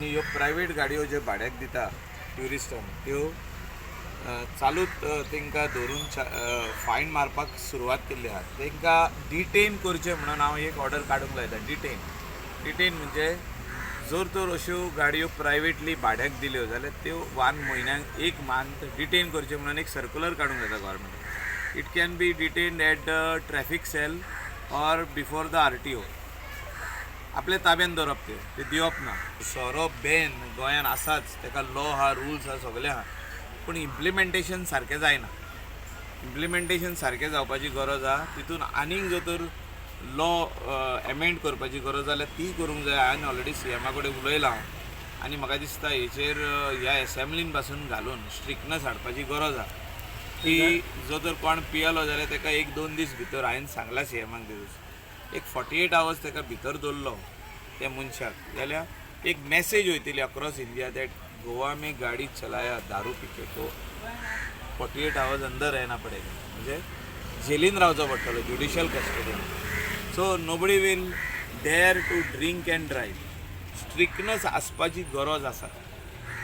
आनी ह्यो प्रायवेट गाडयो ज्यो भाड्याक दिता ट्युरिस्टांक त्यो चालूच तांकां धरून फायन मारपाक सुरवात केल्ली आहा. तांकां डिटेन करचें म्हणून हांव एक ऑर्डर काडूंक लायता. डिटेन डिटेन म्हणजे जर तर अश्यो गाडयो प्रायवेटली भाड्याक दिल्यो जाल्यार त्यो वन म्हयन्याक एक मंथ डिटेन करच्यो म्हणून एक सर्कुलर काडूंक जाता गव्हर्मेंटान. It can be detained at the traffic cell or before the RTO. आपल्या ताब्यान दवरप, त्यो ते दिवप ना. सोरो बॅन गोंयान आसाच, ताका लॉ आहा, रुल्स आहा, सगळें आहा, पूण इम्प्लिमेंटेशन सारकें जायना. इम्प्लिमेंटेशन सारकें जावपाची गरज आहा. तितून आनीक जर तर लॉ एमेंड करपाची गरज जाल्यार ती करूंक जाय. हांवें ऑलरेडी सीएमा कडेन उलयलां हांव आनी म्हाका दिसता हेचेर ह्या एसेंब्लीन पासून घालून स्ट्रिक्टनस हाडपाची गरज आहा की जो तर कोण पियेलो जाल्यार ताका एक दोन दीस भितर, हांवें सांगलां सीएमाक, दीस एक 48 आवर्स ताका भितर दवरलो त्या मनशाक जाल्यार एक मॅसेज वयतली अक्रॉस इंडिया that Goa में गाडी चलाया दारू पिके तो 48 आवर्स अंदर रहना पडेगा, म्हणजे जेलीन रावचो पडटलो, ज्युडिशियल कस्टडीन. So nobody will dare to drink and drive. Strictness आसपाची गरज आसा,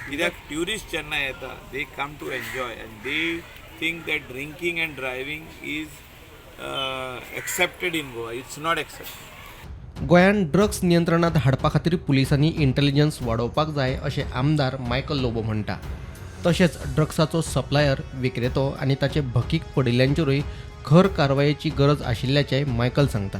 कित्याक ट्युरिस्ट जेन्ना येता, they come to enjoy and they think that drinking and driving is accepted in Goa. It's not accepted. गोंयांत ड्रग्स नियंत्रणात हाडपा खातीर पुलिसांनी इंटेलिजन्स वाडोवपाक जाय अशें आमदार मायकल लोबो म्हणटा. तशेंच ड्रग्साचो सप्लायर, विक्रेतो आनी ताचे भकीक पडिल्ल्यांचेरूय खर कारवायेची गरज आशिल्ल्याचें मायकल सांगता.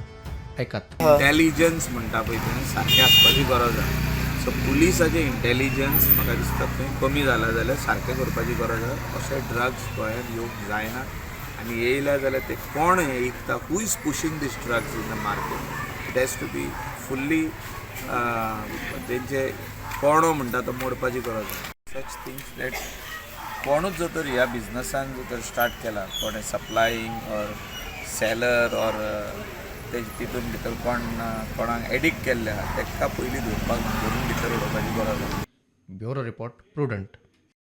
आयकात. इंटेलिजन्स म्हणटा पळय, तें सारकें आसपाची गरज आसा. सो पुलिसाचें इंटेलिजन्स म्हाका दिसता थंय कमी जाला जाल्यार सारकें करपाची गरज आसा. अशे ड्रग्स गोंयांत येवंक जायना आनी येयल्या जाल्यार ते कोण हें विकता, who is pushing this drugs in the market, it has to be fully तेंचे कोणो म्हणटा तो मोडपाची गरज आसा. सच थिंग्स that कोणूच जर तर ह्या बिजनसान जर तर स्टार्ट केला, कोणें सप्लायींग ऑर सेलर ऑर ते तितून भितर कोण कोणाक एडिक्ट केल्ले आहा, ताका पयलीं धरपाक, धरून भितर उडोवपाची गरज आसा. Bureau report, prudent.